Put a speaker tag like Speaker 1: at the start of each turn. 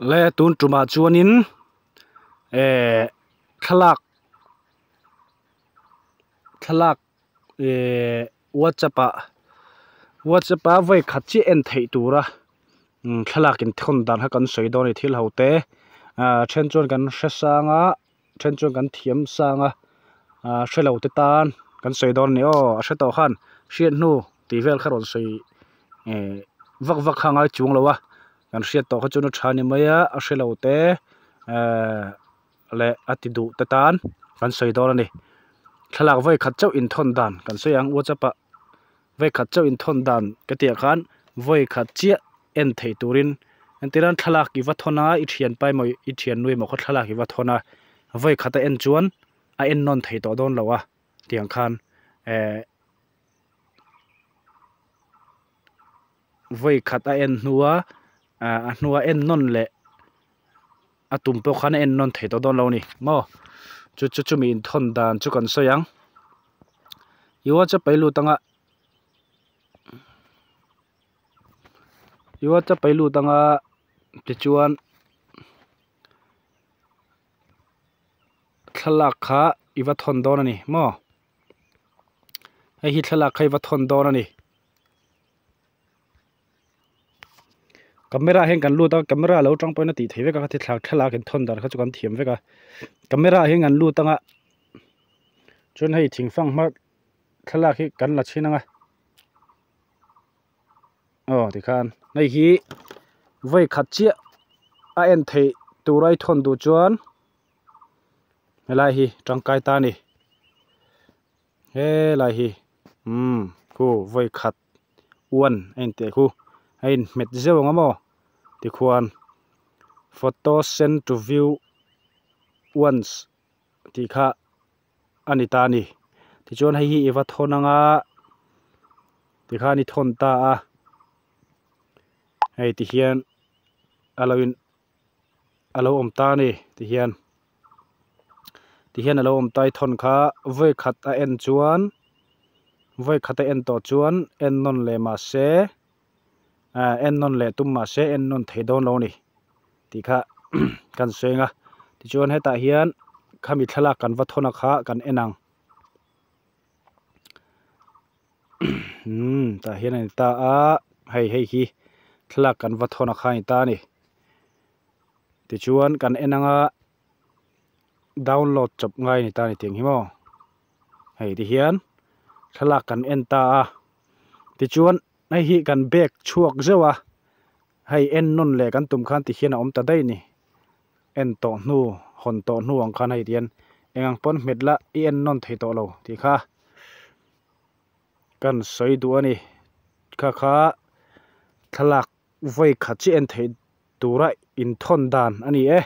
Speaker 1: Le tun tumah chuanin ehh thlalak thlalak ehh whatsapp ah whatsapp a vawi khat chiah en theih tura umm thlalak in thawn dan kha kan sawi dawn a ni thil ho te ah then chuan kan hre sang a then chuan kan thiam sang a ah hrelo te tan kan sawi dawn a ni aw a hre tawh khan hriat hnu tih vel kha rawn sawi ehh vak vak kha a ngai chuang lo a kan hriat tawh kha chuan a tha a ni mai a a hrelo te ehh leh a ti duh te tan kan sawi dawn a ni thlalak vawi khat chauh inthawn dan kan sawi ang whatsapp ah vawi khat chauh inthawn dan ka tih ah khan vawi khat chiah en thei turin entir nan thlalak i va thawn a i thian pa emaw i thian nu emaw kha thlalak i va thawn a vawi khat a en chuan a en nawn thei tawh dawn lo a tiang khan ehh vawi khat a en hnua ah a hnua en nawn leh a tum pawh khan a en nawn thei tawh dawn lo a ni maw chu chu chumi inthawn dan chu kan sawi ang i whatsapp a i lut anga i whatsapp a i lut anga tichuan thlalak kha i va thawn dawn a ni maw hei hi thlalak kha i va thawn dawn a ni. Camera ah hian kan lut a camera lo tang pawhin a tih theih vek a khati thla thlalak in thawn dan kha chu kan thiam vek a camera ah hian kan lut anga chuan hei thing fanghma thlalak hi kan la chhin anga aw tikhan hei hi vawi khat chiah a en theih tur a i thawn duh chuan helai hi tangkai ta a ni. Helai hi umm khu vawi khat one a intih khu a inhmet zeuh ang a maw tikhuan photo send to view once tih kha a ni ta a ni tichuan hei hi i va thawn ang a tikhan i thawn ta a hei tihian a lo in a lo awm ta a ni tihian. Tihian a lo awm tai thawn kha vawi khat a en chuan vawi khat a en tawh chuan en nawn leh mah se ah en nawn leh tum mah se en nawn thei dawn lo a ni tih kha kan sawi ang a tichuan hetah hian khami thlalak kan va thawn a kha kan en ang umm tah hian a ni ta a hei hei hi thlalak kan va thawn a kha a ni ta a ni tichuan kan en ang a. Download chawp ngai a ni ta a ni tih ang hi maw hei ti hian thlalak kan en ta a tichuan hei hi kan bag chhuak zeuh a hei en nawn leh kan tum khan ti hian a awm ta daih a ni en tawh hnu hawn tawh hnu ang khan hei ti hian eng ang pawn hmet la i en nawn thei tawh lo tih kha kan sawi duh a ni kha kha thlalak vawi khat chiah en theih tura inthawn dan a ni e.